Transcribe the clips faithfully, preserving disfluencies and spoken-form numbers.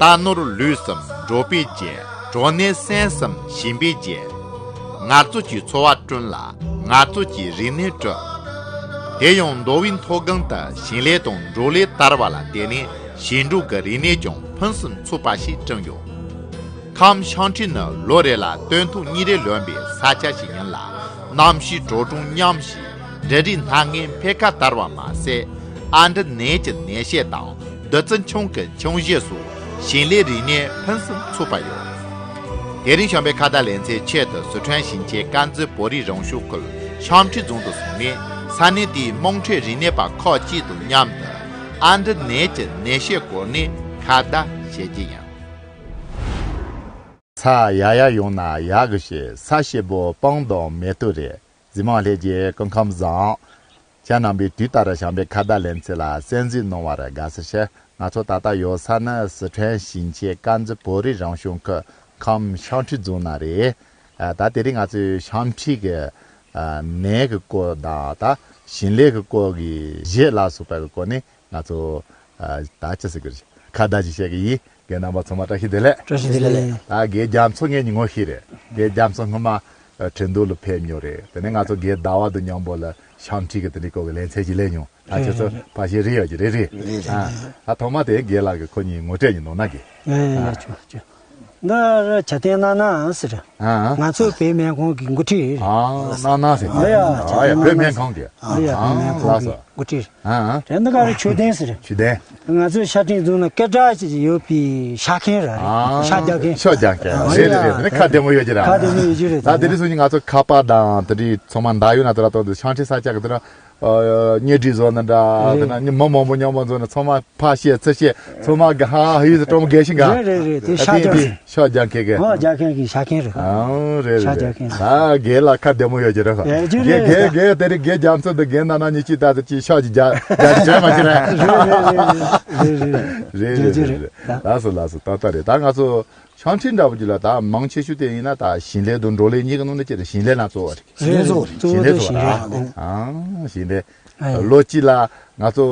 རྟ་ནོར་ལུས་གསུམ་འགྲོ་བའི་རྒྱལ། གྲོ་ནས་སྲན་གསུམ་ཞིམ་པའི་རྒྱལ། ངར་རྩོད་ཀྱི་འཚོ་བ་བསྐྲུན་ལ། ངར་རྩོད་ཀྱི་རིག་གནས་བསྐྲུན། དེ་ཡང་མདོ་དབུས་མཐོ་སྒང་དུ་ཞིང་ལས་དང་འབྲོག་ལས་དར་བ་ལ་བརྟེན་ནས་ཞིང་འབྲོག་གི་རིག་གནས་ཀྱང་ཕུན་སུམ་ཚོགས་པ་ཞིག་བསྐྲུན་ཡོད། ཁམས་ཤང་ཁྲི་ནི་ལོ་རེ་ལ་སྟོན་ཐོག་གཉིས་རེ་ལོན་པའི་ས་ཆ་ཞིག་ཡིན་ལ། གནམ་གཤིས་དྲོ་གྲང་མཉམ་ཞིང་འབྲུ་རིགས་སྣ་ལྔའི་འཕེལ་ཁ་དར་བ་མ་ཟད། ཨ་འབྲུ་ནས་ཀྱི་ནས་ཤས་དང་བདུད་རྩི་ཆང་གི་ཆང་གཞས་སོགས་ཞིང་ལས་རིག་གནས་ཕུན་སུམ་ཚོགས་པ་ཡོད། དེ་རིང་བྱམས་པའི་ཁ་བརྡ་ལེ་ཚན་ཆེད་དུ་སི་ཁྲོན་ཞིང་ཆེན་དཀར་མཛེས་བོད་རིགས་རང་སྐྱོང་ཁུལ་ཤང་ཁྲི་རྫོང་དུ་སོང་ནས། ས་གནས་དེའི་དམངས་ཁྲོད་རིག་གནས་པ་ཁག་ཅིག་དང་མཉམ་དུ་ཨ་འབྲུ་ནས་ཀྱི་ནས་ཤས་སྐོར་ནས་ཁ་བརྡ་བྱེད་ཀྱི་ཡིན། ཚ་ཡ་ཡ་ཡོང་ན་ཡག་གི་ཤེས། ས་ཞིམ་པོ་སྤང་དང་མེ་ཏོག་རེད། གཟིགས་མང་ལྷན་རྒྱས་སྐུ་ཁམས་བཟང་། ཁྱེད་རྣམ་པས་དུས་ལྟར་བྱམས་པའི་ཁ་བརྡ་ལེ་ཚན་ལ་གསན་གཟིགས་གནང་བར་དགའ་བསུ་ཞུ། ང་ཚོ་ད་ལྟ་ཡོད་ས་ནི་སི་ཁྲོན་ཞིང་ཆེན་དཀར་མཛེས་བོད་རིགས་རང་སྐྱོང་ཁུལ་ཁམས་ཤང་ཁྲི་རྫོང་ནང་རེད། ཨ། ད་དེ་རིང་ང་ཚོས་ཤང་ཁྲི་གི་ཨ་ནས་ཀྱི་སྐོར་དང་ད་ཞིང་ལས་ཀྱི་སྐོར་གྱི་གཞས་ལ་སོགས་པ་གི་སྐོར་ནས་ང་ཚོ་ཨ་ད་ཅི་ཟེར་དགོས་རེད། ཁ་བརྡ་ཅིག་བཤད་ཀྱི་ཡིན། རྒན་རྣམ་པ་ཚང་མ་བཀྲ་ཤིས་བདེ་ལེགས། བཀྲ་ཤིས་བདེ་ལེགས། ད་རྒན་རྒྱ་མཚོ་ངས་ཉིན་ངོ་ཤེས་རེད། རྒན་རྒྱ་མཚོ་སྔོན་མ་ཨ་ཁྲིན་ཏུའུ་ལ་ཕེབས་མྱོང་རེད། དེ་ནས་ང་ཚོ་རྒན་ཟླ་བ་དང་མཉམ་པོ་ལ་ཤང་ཁྲི་གི་དེ་འདྲའི་སྐོར་གྱི་ལེ་ཚན་ཅིག་ལས་མྱོང་། ད་ཁྱེད་ཚོ་རེད། ཕལ་ཆེར་རིག་ཡོད་ཀྱི་རེད། རེད། རེད། ཨ། རེད། ད་ཐོག་མ་དེ་རྒན་ལགས་ཀྱིས་ཁོ་གཉིས་ངོ་སྤྲོད་ཅིག་གནང་ན་རྒན། ཡ་ཡ་ཡ། ཨ། ཆོག་ཆོག་འདི་ཆ་ཏན་ན་ན་ཟེར། ཨ། ང་ཚོ་བོད་སྨན་ཁང་གི་འགོ་ཁྲིད། ཨ། ན་ན་ཟེར། ཨ་ཡ། ཨ་ཡ། བོད་སྨན་ཁང་གི། ཨ་ཡ། བོད་སྨན་ཁང་གི་འགོ་ཁྲིད། ཨ། དེ་འདི་ག་རེ་ཆོས་ལྡན་ཟེར། ཆོས་ལྡན། ང་ཚོ་ཤ་ཁྲིན་རྫོང་ན་སྐད་གྲགས་ཅིག་ཡོད་པའི་ཤ་མཁན་ར་རེད། ཨ། ཤ་རྒྱག་མཁན། ཤ་རྒྱག་མཁན། ཨ། རེད་རེད་རེད། དེ་ནི་ཁ་བདེ་མོ་ཡོད་ཀྱི་ར། ཁ་བདེ་མོ་ཡོད་ཀྱི་རེད། ད་དེ་རིང་སང་ཉིན་ང་ཚོ་ཁ་པར་དང་དེ་འདྲའི་ཚང་མ་འདྲ་ཡོད་ན་དེ་ར་ཏོག་ཏོ་ཤང་ཁྲི་ས་ཆ་གི་དེ་ར། ཨ། གཉེན་སྒྲིག་བཟོ་ན་འདྲ། རེད། དེ་ན་མི་མང་པོ་མཉམ་པོ་འཛོམས་ན་ཚང་མ་ཕ་བཤད་ཚུར་བཤད་ཚང་མ་གི་ཧ་ཧ་ཧི་ཟེར་སྤྲོ་མོ་རྒྱས་ཤིང་ག། རེད་རེད་རེད། དེ་ཤ་རྒྱག་མཁན། ཤ་རྒྱག་མཁན་གི། ཨ། རྒྱག་མཁན་གི་ཤ་མཁན་རེད། ཨང་། རེད་རེད། ཤ་རྒྱག་མཁན། ད་རྒན་ལགས་ཁ་བདེ་མོ་ཡོད་ཀྱི་རེད། ཡོད་ཀྱི་རེད། རྒན་རྒན་དེ་རིང་རྒན་རྒྱ་མཚོ་འདི་རྒན་ན་ན་གཉིས་ཀྱིས་ད་ཅིག་ཤ་ཅིག་རྒྱག་རྒྱག་བྱས་མ་ཅི་རེད། རེད་རེད་རེད། རེད་རེད་རེད། རེད་རེད། ཡོད་ཀྱི་རེད། ལགས་སོ་ལགས་སོ། ཏག་ཏག་རེད། ད་ང་ཚོ་ཤང་ཁྲི་འདྲ་པོ་ཅིག་ལ་ད་མང་ཆེ་ཤོས་དེ་ཡིན་ན་ད་ཞིང་ལས་དང་འབྲོག་ལས་གཉིས་ཀྱི་ནང་ནས་ཅི་རེད། ཞིང་ལས་ལ་གཙོ་བོ་རེད། ཞིང་ལས་གཙོ་བོ་རེད། ཞིང་ལས་གཙོ་བོ་རེད། ཞིང་ལས་གཙོ་བོ་རེད། ཨང་། ཞིང་ལས། ཨེ། ལོ་གཅིག་ལ་ང་ཚོ་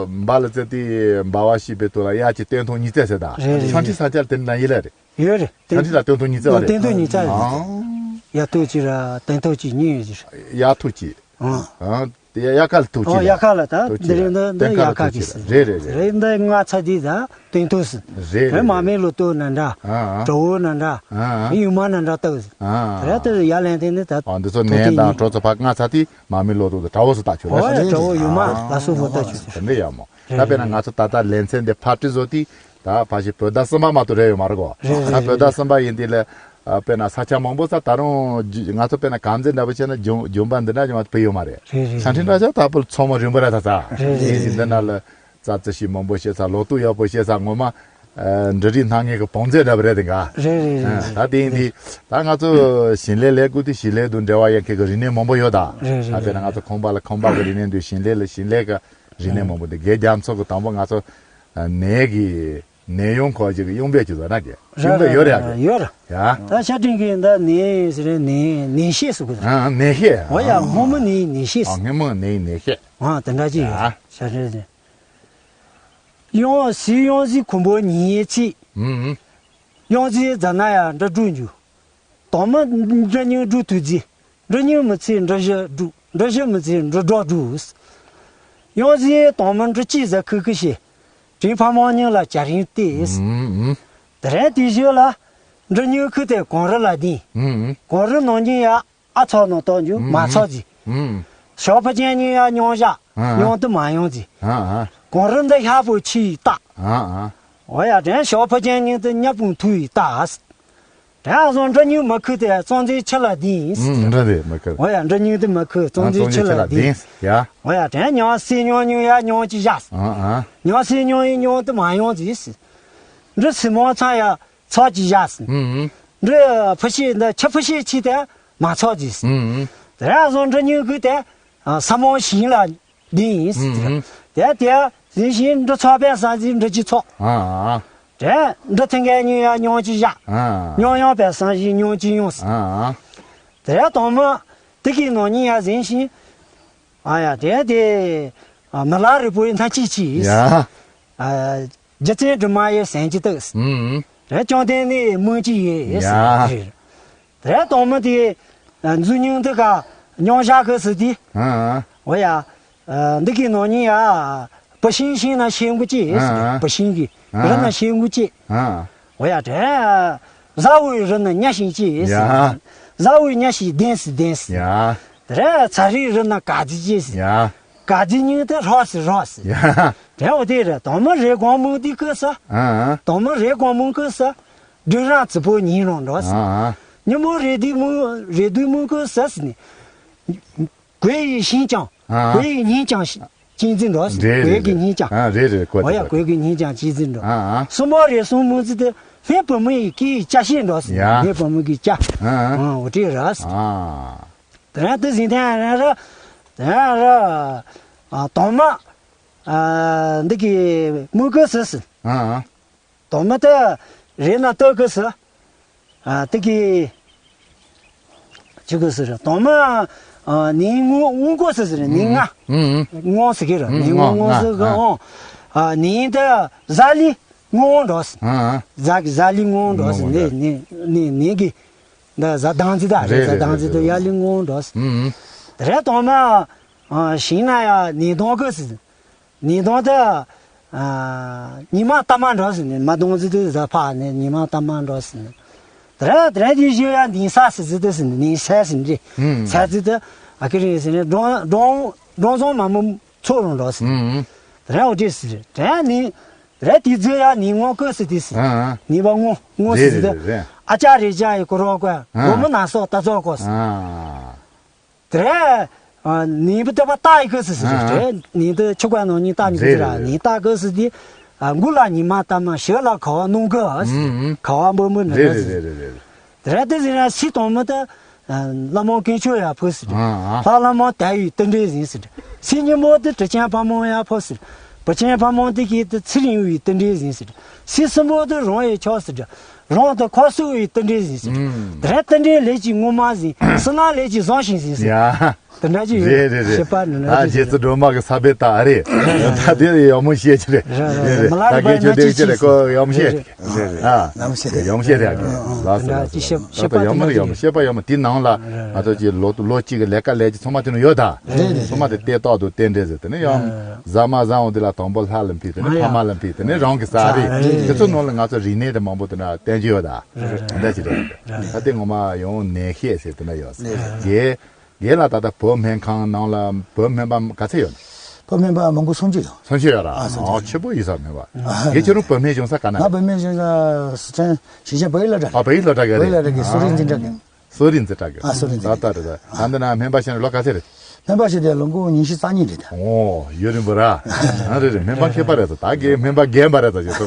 འབའ་ལ་བཙལ་ཏེ་འབའ་བ་བཤིག་པའི་ཐོག་ལ་གཡག་གི་སྟོན་ཐོག་ཉིས་བརྩེགས་ཟེར་ད། རེད་རེད། ཤང་ཁྲི་ས་ཆར་དེ་འདྲ་ཡིན་ལ་རེད། ཡོད་རེད། ཤང་ཁྲི་ལ་སྟོན་ཐོག་ཉིས་བརྩེགས་བ་རེད། སྟོན་ཐོག་ཉིས་བརྩེགས་རེད། ཨང་། གཡག་ཐོག་གཅིག་ར་སྟོན་ཐོག་གཅིག་གཉིས་ཡོད་ཀྱི་རེད། གཡག་ཐོག་གཅིག་ཨང་། ཨང་། དེ་གཡག་ཁ་ལ་ཐོག་གཅིག་ཨོ། ར། གཡག་ཁ་ལ་ད་ཐོག་གཅིག་དེ་རེད། ར། འདི་འདི་སྟོན་ཁ་གཡག་ལ་ཁ་ཐོག་གི་གཅིག་ཟེར། རེད་རེད་རེད། རེད། འདི་ང་ཚ་དེ་ད་སྟོན་ཐོག་ཟེར། རེད་རེད། མ་རྨོས་ལོ་ཏོག་ན་འདྲ། ཨ་ཨ། བྲོ་བོ་ན་འདྲ། ཨ་ཨ། ཡུ་མ་ན་འདྲ་ལྟ་བུ་ཟེར། ཨ་ཨ། རེད། དེ་ཡ་ལན་དེ་ནི་ད་ཨ་འདི་ཚོ་ཐོག་ནས་དེ་དང་གཉིས་བྲོ་ཚོ་ཕ་ང་ཚ་དེ་མ་རྨོས་ལོ་ཏོག་ད་བྲོ་བོ་ཟེར་ལྟ་ཆོག་རེད། ཨོ་ཡ། བྲོ་བོ་ཡུ་མ་ལ་སོགས་པ་ལྟ་ཆོག་ཟེར། དེ་འདྲ་ཡ་མོ། རེད། ད་དཔེར་ན་ང་ཚོ་ད་ལྟ་ལེ་ཚན་འདི་ཕར་སྤྲོད་བཟོ་དུས་ད་ཕལ་ཆེར་བོད་ཟླ་གསུམ་པ་མ་གཏོགས་རེད་ཡོད་མ་རེད་གོ། རེད་རེད། ད་བོད་ཟླ་གསུམ་པ་ཡིན་དུས་ལ། ཨ། དཔེར་ན་ས་ཆ་མང་པོ་ས་ད་རུང་ང་ཚོ་དཔེར་ན་དཀར་མཛེས་འདྲ་པོ་བྱས་ན་ལྗོན་ལྗོན་པ་འདི་འདྲ་ཡོང་བ་དཔེ་ཡོད་མ་རེད། རེད་རེད། ཤང་ཁྲི་རེད། འདྲ་ཆ་ད་བུ་ཚང་མ་རིང་པོ་ར་ད་ས། རེད་རེད། ཡིན་ཟིན་འདི་ན་ལ་རྩྭ་རྩི་ཤིང་མང་པོ་བྱས་ས། ལོ་ཏོག་ཡག་པོ་བྱས་ས། ངོ་མ་ཨ་འབྲུ་རིགས་སྣ་ལྔའི་གི་བང་མཛོད་འདྲ་པོ་རེད་དེ་ག། རེད་རེད་རེད། ཨ། ད་དེ་ཡིན་དུས་ད་ང་ཚོ་ཞིང་ལས་ལས་ཁུངས་དེ་ཞིང་ལས་དང་འབྲེལ་བ་ཡོད་མཁན་གི་རིག་གནས་མང་པོ་ཡོད་ད། རེད་རེད། ད་དཔེར་ན་ང་ཚོ་ཁང་པ་ལ་ཁང་པ་གི་རིག་གནས་འདུག་ཞིང་ལས་ལ་ཞིང་ལས་གི་རིག་གནས་མང་པོ་འདུག་རྒན་རྒྱ་མཚོ་གི་དང་པོ་ང་ཚོ་ནས་གི་ནས་གཡུང་ཁོ་ཅིག་གི་གཡུང་བས་ཅིག་བཟོ་ན་གི། གཡུང་བས་ཡོད་རེད་ཡ་གི། ཡོད་རེད། ཡ། ད་ཤ་ཁྲིན་གི་ད་ནས་ཟེར་ནས་ནས་ཤེས་སུ་གི། ཨ། ནས་ཤེས། འོ་ཡ། སྔོན་མོ་ནས་ནས་ཤེས། ཨ། སྔོན་མོ་ནས་ནས་ཤེས། ཨ། དེ་འདྲ་ཅིག་ཡོད། ཡ། ཤ་ཁྲིན་ཟེར། གཡང་སི་གཡང་སི་ཁུམ་བུ་ཉི་ཡེ་ཚིག་ཨུམ། གཡང་སི་རྫ་ན་ཡ་འབྲུ་དྲུག་འཇུ། དང་མ་འབྲུ་སྙིང་འབྲུ་དུ་རྫི། འབྲུ་སྙིང་མི་ཚེ་འབྲུ་བཞི་དྲུག་འབྲུ་བཞི་མི་ཚེ་འབྲུ་དྲུག་དྲུག་གཡང་སི་དང་མ་འབྲུ་གཅིག་ཟ་ཁུ་ཁུ་ཤེས། དྲིན་ཕ་མ་སྙིང་ལ་བྱ་རིང་སྟེ། ཨུམ། དེ་རིང་དེ་བཞི་ལ་འབྲུ་སྙིང་ཁུ་དེ་གངས་རི་ལ་ལྡིང་། ཨུམ། གངས་རི་ནང་སྙིང་ཡ་ཨ་ཚོགས་ནང་བཏང་རྒྱུ་མ་ཚོགས་ཟིག་ཨུམ། ཞོགས་ཕུ་ཅན་སྙིང་ཡ་སྙིང་བཞག་ཨ་སྙིང་དུ་མ་ཡོང་ཟིག་ཨ་ཨ། གངས་རི་འདི་ཤ་པོ་ཆི་ཡི་རྟགས། ཨ་ཨ། འོ་ཡ། དྲན་ཞོགས་ཕུ་ཅན་སྙིང་དུ་ཉ་སྤུན་ཐུ་ཡི་རྟགས། དྲན་བཟང་འབྲུ་སྙིང་མི་ཁུ་དེ་གཙང་འཛིན་ཆུ་ལ་ལྡིང་། ཨུམ། འབྲུ་དེ་མི་ཁུ། འོ་ཡ། འབྲུ་སྙིང་དུ་མི་ཁུ་གཙང་འཛིན་ཆུ་ལ་ལྡིང་། ཡ། འོ་ཡ། དྲན་ཉང་སེ་ཉང་ཉུང་ཡ་ཉང་ཅི་བཞག་ཨ་ཨ། ཉང་སེ་ཉང་ཡི་ཉང་དུ་མ་ཡོང་ཟིག་འབྲུ་སི་མོ་ཚང་ཡ་ཚོགས་ཀྱི་བཞག་ཨུམ། འབྲུ་ཕུ་ཤེ་འདི་ཆུ་ཕུ་ཤེ་ཆི་དེ་མ་ཚོགས་ཟིག་ཨུམ། དྲན་བཟང་འབྲུ་སྙིང་ཁུ་དེ་ས་མོ་ཞིང་ལ་འདི་ཡིན། ཨུམ། དེ་དེ་ཟིན་ཞིང་འབྲུ་ཚོགས་པའི་ས་ཟིན་འབྲུ་གཅིག་ཚོགས། ཨ་ཨ། དེ་འབྲུ་ཐེངས་ག་ཉུང་ཡ་ཉུང་གཅིག་བཞག་ཨ་ཨ། ཉུང་ཡང་པའི་ས་ཞིང་ཉུང་གཅིག་ཡོང་ཟིན། ཨ་ཨ། དེ་དང་མ་དེ་གི་ནང་ཉིན་ཡ་ཟིན་ཞིང་། ཨ་ཡ་དེ་དེ་ཨ་མི་ལ་རི་པོའི་མཐའ་གཅིག་གཅིག་ཡ། ཨ། རྗེ་བཙུན་སྒྲོལ་མ་ཡི་ཟན་གྱི་བཏགས་ཟེར། ཨུམ། རེད། བཅོམ་ལྡན་འདས་མིང་གཅིག་ཡིན་ཟེར། ཡ། རེད། དེ་རེད། དོན་མི་དེ་མཛོད་སྙིང་དེ་ག་མཉམ་བཞག་གི་ཟེར་དེ། ཨ། འོ་ཡ། འདི་གི་ནང་ཉིད་ཡ། བུད་ཤིང་ཤིང་ན་ཤེལ་མགོ་སྐྱེས་ཟེར། ཨ། བུད་ཤིང་གི་ཨ། རི་ན་ཤེལ་མགོ་སྐྱེས། ཨ། འོ་ཡ། དེ་གཟར་བའི་རི་ན་གཉའ་ཤིང་སྐྱེས་ཟེར། ཡ། གཟར་བའི་གཉའ་ཤིང་ལྡན་ཟེར། ལྡན་ཟེར། ཡ། དེ་རེད། ཚ་རིའི་རི་ན་ག་ཟི་སྐྱེས་ཟེར། ཡ། ག་ཟི་སྙིང་དེ་ཧྲོག་ཟེར། ཧྲོག་ཟེར། ཡ། དེ་འོ་དེ་རེད། དོན་མི་རེ་གོང་མོ་དེ་ཀི་ཟེར། ཨ། དོན་མི་རེ་གོང་མོ་ཀི་ཟེར། སྦྲུལ་རང་རྩི་ཕོ་ཉིན་རང་འགྲོ་ཟེར། ཨ། ཉིན་མོ་རེ་དུས་མོ་རེ་དུས་མོ་ཀི་ཟེར་ཟེར་ནས། གོས་ཡི་ཤིང་ཀྱང་། ཨ། གོས་ཡི་ཉིན་ཀྱང་གཅེས་འཛིན་འགྲོ་ཟེར། རེད་གོས་རེད་ཀྱི་རེད། ཉིན་ཀྱང་། ཨ། རེད་རེད། གོ་འོ་ཡ། ཐུབ་གོ་གོས་ཐུབ། ཀྱི་ཉིན་ཀྱང་གཅེས་འཛིན་འགྲོ། ཨ། ཨ། སྲུ་མོ་རེ་སྲུ་མོ་ཟེར་དེ་ལྷའི་བུ་མོ་ཡི་སྐེ་ཡི་སྐྱ་ཤད་འགྲོ་ཟེར། ཡ། ལྷའི་བུ་མོ་གི་སྐྱ། ཨ། ཨ། འོ་དེ་རེད་ཟེར། ཨ། དེ་རང་དེ་ཟིན་ཐེངས་རང་ར། དེ་རང་ར། ཨ། དོན་མི། ཨ། འདི་གི་མོ་ཀི་ཟེར་ཟེར། ཨ། ཨ། དོན་མི་དེ་རེ་ན་སྟོད་ཀི་ཟེར། ཨ། དེ་གི་ཆི་ཀི་ཟེར། དོན་མི། ཨ། ནི་སྔོ་སྔོ་ཀི་ཟེར་ཟེར། ནི་ང་། ཨུམ། ཨུམ། སྔོ་ཟེར་གི་ར། ཨུམ། ནི་སྔོ་སྔོ་སྔོ་ཟེར་གི། ཨ། ཨོ། ཨ། ནི་དེ་གཟའ་ལི་སྔོ་འགྲོ་ཟེར། ཨ། ཨ། གཟའ་གི་གཟའ་ལི་སྔོ་འགྲོ་ཟེར། སྔོ་ནི་འགྲོ། ནི་ནི་ནི་གི། འདི་གཟའ་དང་ཚིགས་ད་རེད། རེད་གཟའ་དང་ཚིགས་ད་རེད་རེད། ཡར་ལི་སྔོ་འགྲོ་ཟེར། ཨུམ། ཨུམ། དེ་རེད། དོན་མི། ཨ། ཤིང་ན་ཡ་ནི་དོང་ཀི་ཟེར། ནི་དོང་དེ། ཨ། ཉི་མ་ལྟ་མ་འགྲོ་ཟེར་ནས། མ་དོང་ཟེར་དུས་གཟའ་ཕག་ནས་ཉི་མ་ལྟ་མ་འགྲོ་ཟེར་ནས། དེ་རེད། དེ་རེད། དེ་བཞིན་ཡ་ནི་ས་ཟེར་ཟེར་དུས་ཟེར་ནས། ནི་ས་ཟེར་ནས། ཨུམ། ས་ཟེར་དུས་ཨ་ཀི་རེད་ཟེར་ནས། འབྲོང་འབྲོང་འབྲོང་ཚང་མ་མོ་ཚོ་རང་འགྲོ་ཟེར། ཨུམ། དེ་རེད། འོ་དེ་ཟེར། དེ་རེད། ནི་རེད། དེ་ཚོ་ཡ་ནི་སྔོ་ཀི་ཟེར་དུས་ཟེར། ཨ། ཨ། ནི་བ་སྔོ་སྔོ་ཟེར་རེད་ཟེར་རེད་དུས། རེད། ཨ་ཅག་རེ་ཅག་ཡི་ཀོ་རོ་ཀོ། ཨ། སྒོ་མོ་ན་སོགས་ལྟ་ཚོགས་ཀོ་ཟེར། ཨ། དེ་རེད། ཨ། ནི་བུ་དེ་བ་ལྟ་ཡི་ཀི་ཟེར་ཟེར། ཨ། དེ་ནི་དེ་ཆུ་ཀ་ནང་ནི་ལྟ་ནི་ཀི་ཟེར། རེད་རེད་རེད། ནི་ལྟ་ཀི་ཟེར་དུས། ཨ། མགུལ་ལ་ཉི་མ་ལྟ་མ། ཞབས་ལ་ཁ་བ་སྣུམ་ཀི་ཟེར། ཨུམ། ཨུམ། ཁ་བ་འབུར་འབུར་ནི་རེད་ཟེར། རེད་རེད་རེད་རེད། དེ་རེད། དེ་ཟེར་ན་སི་དོན་མི་དེ། ཨ། ལྷ་མོ་དཀོན་མཆོག་ཡ་ཕུ་ཟེར། ཨ། ཨ། ལྷ་ལྷ་མོ་དལ་བའི་རྟེན་འབྲེལ་ཡིན་ཟེར། སི་སྙིང་པོ་དེ་བྲུ་ཆེན་ཕག་མོ་ཡ་ཕུ་ཟེར། བྲུ་ཆེན་ཕག་མོ་དེ་གི་དེ་ཚེ་རིང་བའི་རྟེན་འབྲེལ་ཡིན་ཟེར། སི་སྲིན་པོ་དེ་རང་ཡི་ཕྱོགས་ཟེར། རང་དེ་ཁོ་སུ་བའི་རྟེན་འབྲེལ་ཡིན་ཟེར། ཨུམ། དེ་རེད། རྟེན་འབྲེལ་ལས་ཀྱི་ངོ་མ་ཟིན། སྲིད་ན་ལས་ཀྱི་བཟང་ཞིང་ཟིན་ཟེར། ཡ། དེ་འདྲ་ཅིག་ཡོད། རེད་རེད་རེད། བཤད་པ་ནི་ད་རེད་རྗེ་བཙུན་སྒྲོལ་མ་གི་ས་པའི་རྟགས་རེད། རེད་རེད། ད་དེ་ཡག་མོ་བཤད་ཀྱི་རེད། རེད་རེད། རེད་རེད། མི་ལ་ད་རེད་པ་གལ་ཆེན་ནི་འདི་ཅི་རེད། ཁོ་ཡག་མོ་བཤད། རེད་རེད། ཨ། ཡག་མོ་བཤད་རེད། ཡག་མོ་བཤད་རེད། ཨ། ཨ། ལགས་སོ་ལགས་སོ། ད་ཡག་མོ་རེད། ཡག་མོ་བཤད་པ་ཡག་མོ། དེའི་ནང་ལ་ང་ཚོ་ཅིག་ལོ་ལོ་གཅིག་གི་ལས་ཀ་ལས་ཀྱི་ཚང་མ་དེ་ནང་ཡོད་ད། རེད་རེད། ཚང་མ་དེ་ལྟས་ཏོག་ཏུ་རྟེན་འབྲེལ་ཟེར། དེ་ནས་ཡང་གཟའ་མ་བཟང་བོ་འདི་ལ་དང་པོ་ལྷ་ལ་ཕུལ། དེ་ནས་ཕ་མ་ལ་ཕུལ། དེ་ནས་རང་གི་ས་རེད། རེད་རེད། དེ་ཚོ་ནང་ལ་ང་ཚོ་རིག་གནས་དེ་མང་པོ་དེ་ན་བསྟན་གྱི་ཡོད་ད། རེད་རེད། ད་ཅི་རེད། ད་དེ་ངོ་མ་ཡང་ནས་ཤེས་ཟེར་དེ་ན་ཡོད། རེད་རེད། རྒན་ལགས་ད་ལྟ་བོད་སྨན་ཁང་ནང་ལ་བོད་སྨན་པ་ག་ཚད་ཡོད། བོད་སྨན་པ་མང་པོ་སུམ་ཅུ་ཡོད། སུམ་ཅུ་ཡོད་ར། ཨ། སུམ་ཅུ། ཨོ་ཆེ་པོ་ཡིན་ས་སྨན་པ། ཨ། རྒན་ཁྱེད་རང་བོད་སྨན་སྦྱོང་ས་ག་ན། ང་བོད་སྨན་སྦྱོང་ས་སི་ཁྲོན་ཞིང་ཆེན་བོད་ཡིག་སློབ་གྲྭ། ཨ། བོད་ཡིག་སློབ་གྲྭ་ག་རེད། བོད་ཡིག་སློབ་གྲྭ་གི་གསོ་རིག་འཛིན་གྲྭ་གི། གསོ་རིག་འཛིན་གྲྭ་གི། ཨ། གསོ་རིག་འཛིན་གྲྭ། ད་ལྟ་རེད། ད་འདི་ན་སྨན་པ་བྱས་ནས་ལོ་ག་ཚད་རེད། སྨན་པ་བྱས་ཏེ་ལོ་ངོ་ཉི་ཤུ་རྩ་གཉིས་རེད་ད། ཨོ་ཡུན་རིང་པོ་ར། ཨ། རེད་རེད། སྨན་པ་མཁས་པ་རེད་ད། ད་རྒན་སྨན་པ་རྒན་པ་རེད་ད་ཞེས་སོ།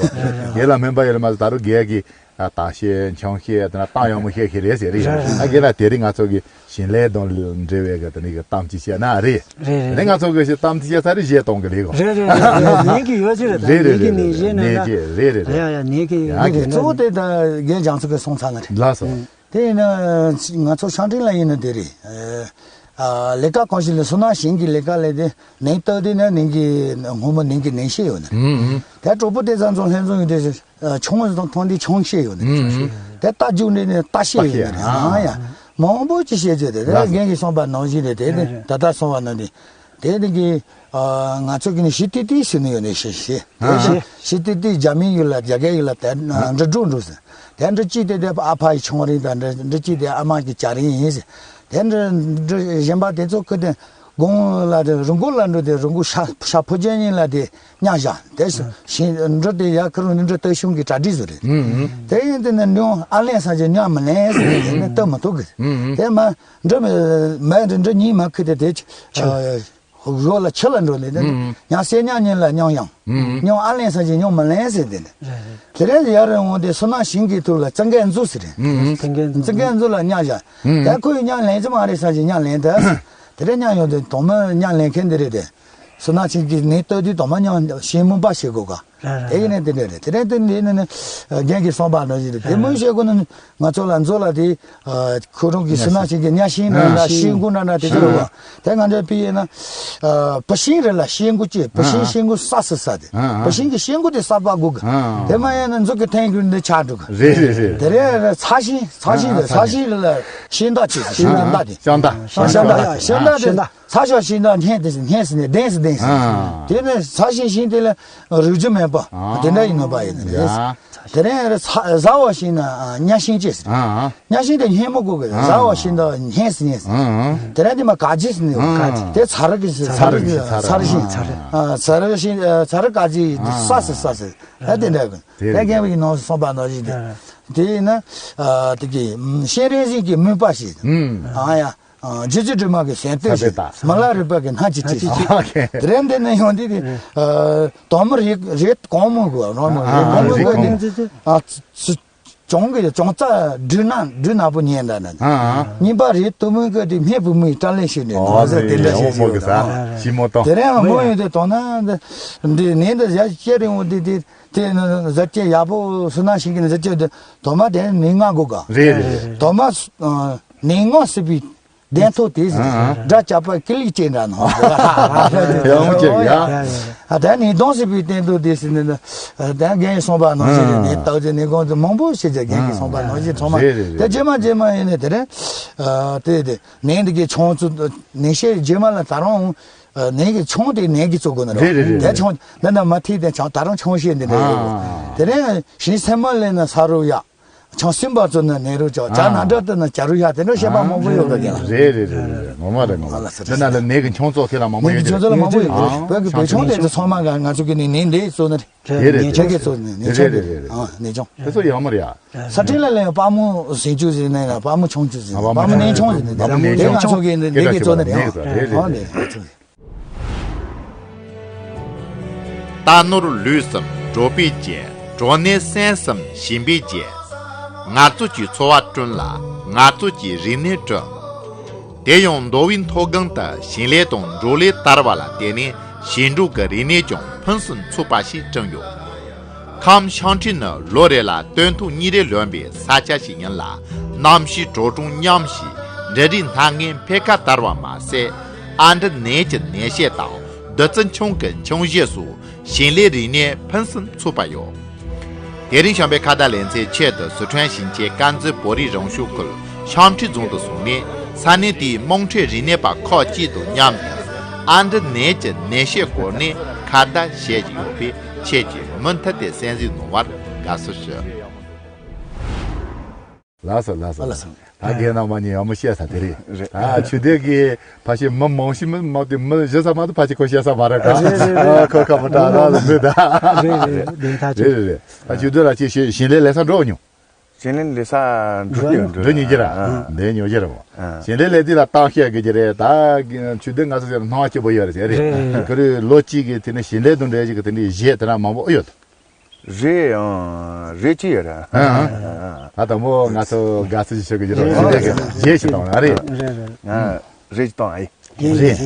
རྒན་ལགས་སྨན་པ་ཡོད་ལ་མ་ཟད་ད་རུང་རྒན་གྱིས། ཨ། བརྟག་བཤེར་འཆང་བཤེར་དེ་ན་གཏམ་ཡག་མོ་བཤད་ཤེས་རེད་ཟེར་རེད། རེད་རེད། ཨ། རྒན་ལགས་དེ་རིང་ང་ཚོ་གི་ཞིང་ལས་དང་འབྲེལ་བའི་གི་དེ་ནས་གི་གཏམ་ཅིག་བཤད་ན་རེད། རེད་རེད། དེ་ནས་ང་ཚོ་གི་ཞིག་གཏམ་ཅིག་བཤད་ས་རེད། གཞས་གཏོང་གི་རེད་གོ། རེད་རེད་རེད། ནན་གྱི་ཡོད་ཅི་རེད་ད། རེད་རེད་ནན་གྱི་རེད་ནན་གྱི་གཞས་ནན་ན་ད། རེད་རེད་རེད། ཡ་ཡ་ནན་གྱི་ཡ་ཡོད་གི་གི་གཙོ་བོ་དེ་ད་རྒན་རྒྱ་མཚོ་གི་སོང་ཚར་ན་རེད། ལགས་སོ། དེ་ཡིན་ན་ང་ཚོ་ཤང་ཀྲིན་ལ་ཡིན་ན་དེ་རེད། ཨ། ལས་ཀ་གང་ཞིག་ལ་སོ་ནམ་ཞིང་གི་ལས་ཀ་ལས་དེ་ནན་བཏབ་དེ་ན་ནན་གྱི་སྔོན་མ་ནན་གྱི་ནན་ཤེས་ཡོད་ནི། ཨུམ་ཨུམ། དེ་གྲོགས་པོ་དེ་ཚང་ཚོ་ལྷན་འཛོམས་ཡོད་དེ། ཨ། ཆུང་ངུ་དང་མཐོང་དུས་ཆུང་ཤེས་ཡོད་ནི། ཨུམ་ཨུམ། དེ་རྟ་རྒྱུག་འདྲེ་ནི་རྟ་ཤེས་ཡོད་ནི། ཨ་ཡ། མང་པོ་ཅིག་བཤད་རྒྱུ་དེ་རེད། རྒན་གྱིས་གསུངས་པ་ནང་བཞིན་རེད། དེ་ནི་ད་ལྟ་གསུངས་པ་ནང་བཞིན། དེ་ནི་གི། ཨ། ང་ཚོ་གི་ནི་ཞི་ཏི་ཏི་ཟེར་ནི་ཡོད་ནི་ཞི་ཞི། ཨ། ཞི་ཞི་ཏི་ཏི་རྒྱ་མིའི་ཡུལ་ལ་རྒྱ་སྐད་ཡུལ་ལ་དེ་འབྲི་འབྲུ་འབྲུ་ཟེར། དེ་འབྲི་གཅིག་དེ་དེ་ཨ་ཕ་ཡི་ཆུང་རིང་དང་འབྲི་འབྲི་གཅིག་དེ་ཨ་མ་གི་བྱ་རིང་ཡིན་ཟེར། དེ་འབྲི་འབྲི་གཞན་པ་དེ་ཚོ་ཁུ་དེ། དགུང་ལ་དེ་རི་མགོ་ལ་འགྲོ་དེ་རི་མགོ་ཤ་ཤ་ཕོ་རྒྱན་གཉིས་ལ་དེ་མཉམ་བཞག་དེ་ཞིང་འབྲི་དེ་ཡ་ཁུ་རུ་ནི་འབྲི་ལྟ་ཤུང་གི་གྲ་སྒྲིག་བཟོ་རེད། ཨུམ་ཨུམ། དེ་ཡིན་དེ་ནི་ཉོ་ཨ་ལན་ས་ཅི་ཉོ་མི་ལན་ཟེར་ནས་ལྟ་མི་ཐུབ་གི། ཨུམ་ཨུམ། དེ་མ་འབྲི་མི་མ་འབྲི་འབྲི་གཉིས་མ་ཁུ་དེ་དེ་ཆ་རོ་ལ་ཆུ་ལ་འགྲོ་ནས་དེ་ཉ་སེ་ཉ་གཉིས་ལ་ཉོ་ཡང་ཉོ་ཨ་ལན་ས་ཅི་ཉོ་མི་ལན་ཟེར་དེ་ནི། དེ་རིང་ཡར་འོང་དེ་སོ་ནམ་ཞིང་གི་ཐོག་ལ་ཙང་གེ་འཛུ་ཟེར་རེད། ཙང་གེ་འཛུ་ལ་མཉམ་བཞག་དེ་ཁོ་ཡི་མཉམ་ལེན་ཅི་མ་རེད་ས་ཅི་མཉམ་ལེན་དེ། དེ་རིང་མཉམ་ཡོང་དུས་དོང་མི་མཉམ་ལེན་མཁན་འདི་རེད་དེ། སོ་ནམ་ཞིང་གི་ནས་ལྟོས་དུས་དོང་མི་མཉམ་ཞིང་མུན་པ་ཞིག་དགོས་ག་རེད་རེད། དེ་ཡིན་ནའི་དེ་འདྲ་རེད། དེ་རིང་དེ་འདི་ནི་ནི་རྒན་གྱིས་གསུངས་པ་ནང་བཞིན་རེད། དེ་མོ་བཤད་དགོས་ན་ནི་ང་ཚོ་ལ་མཛོ་ལ་དེ་ཁོ་རང་གི་སུ་ན་ཞིག་གི་གཉའ་ཤིང་ནང་ལ་ཤིང་ཀུན་ན་ན་དེ་ཚོ་རེད་བ། དེ་ང་ཚོའི་དཔེ་ཡིན་ན། ཨ། བུད་ཤིང་རེད་ལ་ཤིང་ཀུན་གྱི་བུད་ཤིང་ཨ་ཤིང་ཀུན་ས་སུ་ས་དེ། ཨ་ཨ། བུད་ཤིང་གི་ཤིང་ཀུན་དེ་ས་པ་དགོས་གི། ཨ་ཨ། དེ་མ་ཡིན་ན་མཛོ་གི་ཐན་ཀུན་འདི་ཆགས་འགྲོ་གི། རེད་རེད་རེད། དེ་རེད་རེད། ཚ་ཤིང་ཚ་ཤིང་རེད། ཨ་ཨ། ཚ་ཤིང་རེད་ལ་ཤིང་འདག་ཅིག་ཤིང་འདག་དེ། ཤིང་འདག་ཤིང་འདག་ཤིང་འདག་ཡ་ཤིང་འདག་དེ། ཤིང་འདག་ཚ་ཤོག་ཤིང་འདག་སྙན་དེ་སྙན་སི་ནས་ལྡན་སི་ལྡན་སི། ཨ་དེ་ནས་ཚ་ཤིང་ཤིང་དེ་ལ་རིགས་རྒྱུ་མེད་པ། ཨ་དེ་འདྲ་ཡིན་ནོ་པ་ཡིན་ནི་རེད། ཡ། དེ་རིང་ཚ་ཟ་བ་ཤིང་ན་གཉའ་ཤིང་ཅེས་ཟེར། ཨ་ཨ། གཉའ་ཤིང་དེ་སྙན་མོ་དགོས་གི། ཨ་ཟ་བ་ཤིང་ན་སྙན་སི་སྙན་སི། ཨ་ཨ། དེ་རིང་དེ་མ་ག་ཇི་སི་ནི་ཡོད་ག་ཇི། དེ་ཚ་རུ་གི་ཟེར། ཚ་རུ་གི་ཚ་རུ་ཤིང་ཚ་རུ། ཨ་ཚ་རུ་ཤིང་ཚ་རུ་ག་ཇི་ས་སི་ས་སི། ཨ་དེ་འདྲ་གི། དེ་རྒན་པའི་ནང་སོང་པ་ནང་བཞིན་དེ། དེ་ཡིན་ན་དེ་གི་ཤེས་རིག་ཟིན་གྱི་མུན་པ་ཞིག་ཨ་ཡ། རྗེ་བཙུན་སྒྲོལ་མ་གི་ཟན་ཐོས་ཤིག་མ་ལ་རིག་པ་གི་སྣ་གཅིག་ཅིག་དེ་རིང་འདི་ནས་ཡོང་དུས་དེ། དོག་མོ་རེ་རེ་གོང་མོ་གོ་རོང་མོ་རེ་གོང་མོ་གོ་དེ། ཨ་ཚུ་ཅོང་གི་ཅོང་རྩ་སྦྲུལ་ནག་སྦྲུལ་ནག་པོ་ཉན་འདྲ་ན། གཉིས་པ་རེ་དུ་མོ་གི་དེ་སྨན་བུ་མོའི་སྐྲ་ལེན་ཞིག་ནས་ནོར་ཟེར་དེ་འདྲ་ཞིག་ཞིག་ཡོད་ད། ཞིབ་མོ་དང་། དེ་རིང་མོ་ཡོད་དེ་དོ་ན་འདི་ནས་འདི་ཡ་སྐྱེ་རིང་བོ་དེ་དེ་དེ་ནི་ཟ་སྐྱེ་ཡག་པོ་སུ་ན་ཞིག་གི་ནི་ཟ་སྐྱེ་དེ་དོ་མ་དེ་ནི་ང་གོ་ག་རེད་རེད་རེད། དོ་མ་ནི་ང་སྲིད་པའི། གདན་ཐོག་དེ་ཟེར། ཨ་ཨ། དགྲ་བཅག་པ་ཀི་ལིག་ཅན་འདྲ་ནོ། ཡང་མི་བྱེད་ཡ། ཨ་ད་ནི་གདོང་སྲིད་པའི་སྟེང་དུ་དེ་ཟེར་ནས་ད་རྒན་གྱིས་གསུངས་པ་ནང་བཞིན་རེད། ཨ་ནི་ད་དེ་ནི་གོང་དུ་མང་པོ་ཞིག་ཀྱང་རྒན་གྱིས་གསུངས་པ་ནང་བཞིན་ཚང་མ་རེད་རེད་དེ་རེད། རྗེས་མ་རྗེས་མ་ཡིན་ནས་དེ་རེད། ཨ་དེ་དེ་ནས་འདི་གའི་ཆུང་ཚུལ་ནས་བཤད་རྗེས་མ་ལ་ད་རུང་ནས་ཀྱི་ཆུང་དེ་ནས་ཀྱི་བཙུགས་དགོས་ནི་རེད། རེད་རེད་རེད། དེ་ཆུང་འདི་ན་མ་ཐིག་དེ་ཆུང་ད་རུང་ཆུང་བཤད་འདི་འདྲ་རེད། ཨ་དེ་རེད་ཞིང་སེམས་མ་ལེན་ན་ས་རུ་ཡག་ཆང་སིམ་པ་ཚོ་ནི་ནེ་རུ་ཅོག་ཇ་ཨ་ན་འདྲ་དུ་ནི་ཇ་རུ་ཡ་དེ་འདྲ་བཤད་པ་མང་པོ་ཡོད་འདུག་ཀྱང་། རེད་རེད་རེད་རེད། ངོ་མ་རེད་ངོ་མ། ཨ་ལ་ས་རེད། འདི་ན་ལ་ནེ་གི་ཆང་ཚོགས་ཁེ་ལ་མང་པོ་ནེ་གི་ཡོད་ཆང་ཚོགས་ལ་མང་པོ་ཡོད་ཀྱང་། བོད་ཀྱི་བོད་ཆང་དེ་ཚོ་ཚང་མ་ང་ང་ཚོ་གི་ནི་ནེ་འདི་ཚོ་ནི་རེད། རེད་རེད། ནེ་ཆང་གི་ཚོ་ནི་ནེ་ཆང་རེད་རེད་རེད། ཨ་ནེ་ཆང་། དེ་ཚོ་ཡག་མོ་རེད་ཡ། ས་ཁྲིད་ལ་ལེན་པ་མོ་ཟིང་ཆུ་ཟིན་ནས་ལ་པ་མོ་ཆང་ཆུ་ཟིན། ཨ་པ་མོ་པ་མོ་ནེ་ཆང་ཟིན་ནས་པ་མོ་ནེ་ཆང་ང་ཚོ་གི་ནི་ནེ་གི་ཚོ་ནི་རེད། ཨ་ནེ་ཆང་། རྟ་ནོར་ལུས་གསུམ་འགྲོ་བའི་རྒྱལ། འགྲོ་ནས་སེམས་གསུམ་ཞིང་པའི་རྒྱལ། ངར་རྩོད་ཀྱི་འཚོ་བ་བསྐྲུན་ལ་ངར་རྩོད་ཀྱི་རིག་གནས་བསྐྲུན། དེ་ཡང་མདོ་དབུས་མཐོ་སྒང་དུ་ཞིང་ལས་དང་འབྲོག་ལས་དར་བ་ལ་བརྟེན་ནས་ཞིང་འབྲོག་གི་རིག་གནས་ཀྱང་ཕུན་སུམ་ཚོགས་པ་ཞིག་བསྐྲུན་ཡོད། ཁམས་ཤང་ཁྲི་ནི་ལོ་རེ་ལ་སྟོན་ཐོག་གཉིས་རེ་ལོན་པའི་ས་ཆ་ཞིག་ཡིན་ལ། གནམ་གཤིས་དྲོ་གྲང་མཉམ་ཞིང་འབྲུ་རིགས་སྣ་ལྔའི་འཕེལ་ཁ་དར་བ་མ་ཟད། ཨ་འབྲུ་ནས་ཀྱི་ནས་ཤས་དང་བདུད་རྩི་ཆང་གི་ཆང་གཞས་སོགས་ཞིང་ལས་རིག་གནས་ཕུན་སུམ་ཚོགས་པ་ཡོད། དེ་རིང་བྱམས་པའི་ཁ་བརྡ་ལེ་ཚན་ཆེད་དུ་སི་ཁྲོན་ཞིང་ཆེན་དཀར་མཛེས་བོད་རིགས་རང་སྐྱོང་ཁུལ་ཤང་ཁྲི་རྫོང་དུ་སོང་ནས་ས་གནས་དེའི་དམངས་ཁྲོད་རིག་གནས་པ་ཁག་ཅིག་དང་མཉམ་དུ་ཨ་འབྲུ་ནས་ཀྱི་ནས་ཤས་སྐོར་ནས་ཁ་བརྡ་བྱེད་བཞིན་ཡོད་པས་ཁྱེད་ཀྱིས་མུ་མཐུད་དེ་གསན་གཟིགས་གནང་བར་དགའ་བསུ་ཞུ། ལགས་སོ་ལགས་སོ་ལགས་སོ། ད་རྒན་རྣམ་པ་གཉིས་ཡག་མོ་བཤད་ས་དེ་རེད། རེད། ད་ཆོས་སྡེ་གི་ཕ་ཤི་མི་མང་ཤི་མི་མང་དེ་མི་བཞི་ས་མ་གཏོགས་ཕ་ཤི་ཁོ་བཤད་ས་མ་རེད་ག་རེད་རེད་རེད། ཁོ་ཁ་མི་དྲག་ར་ལ་འདུག་ད། རེད་རེད་རེད། དེ་ད་རེད་རེད་རེད། ད་ཆོས་སྡེ་ལ་ཅིག་ཞིང་ཞིང་ལས་ལས་ས་འགྲོ་མྱོང་། ཞིང་ལས་ལས་ས་འགྲོ་ཡོད་འགྲོ་མྱོང་གི་ར། འདི་ཉོ་རྒྱུ་ར་མོ། ཞིང་ལས་ལས་དེ་ལ་བཏང་བཤད་གི་རྒྱུ་རེད། ད་ཆོས་སྡེ་ང་ཚོ་ཟེར་སྣང་བ་སྐྱིད་པོ་ཡོད་རེད་ཟེར་རེད། རེད་རེད། ཁོ་རེ་ལོ་གཅིག་གི་དེ་ནས་ཞིང་ལས་དང་འབྲེལ་གྱི་གི་དེ་འདྲའི་གཞས་དེ་འདྲ་མང་པོ་ཨེ་ཡོད། རེད་ཨང་། རེད་ཅི་ཡོད་ར། ཨང་། ཨང་། ད་དང་པོ་ང་ཚོ་དགའ་བསུ་ཞུ་གི་ཡོད་རེད། རེད་རེད། རྗེས་ཞུ་དང་ཨ་རེད། རེད་རེད། ཨང་། རེད་ཅི་དང་ཨ་ཡི། རེད།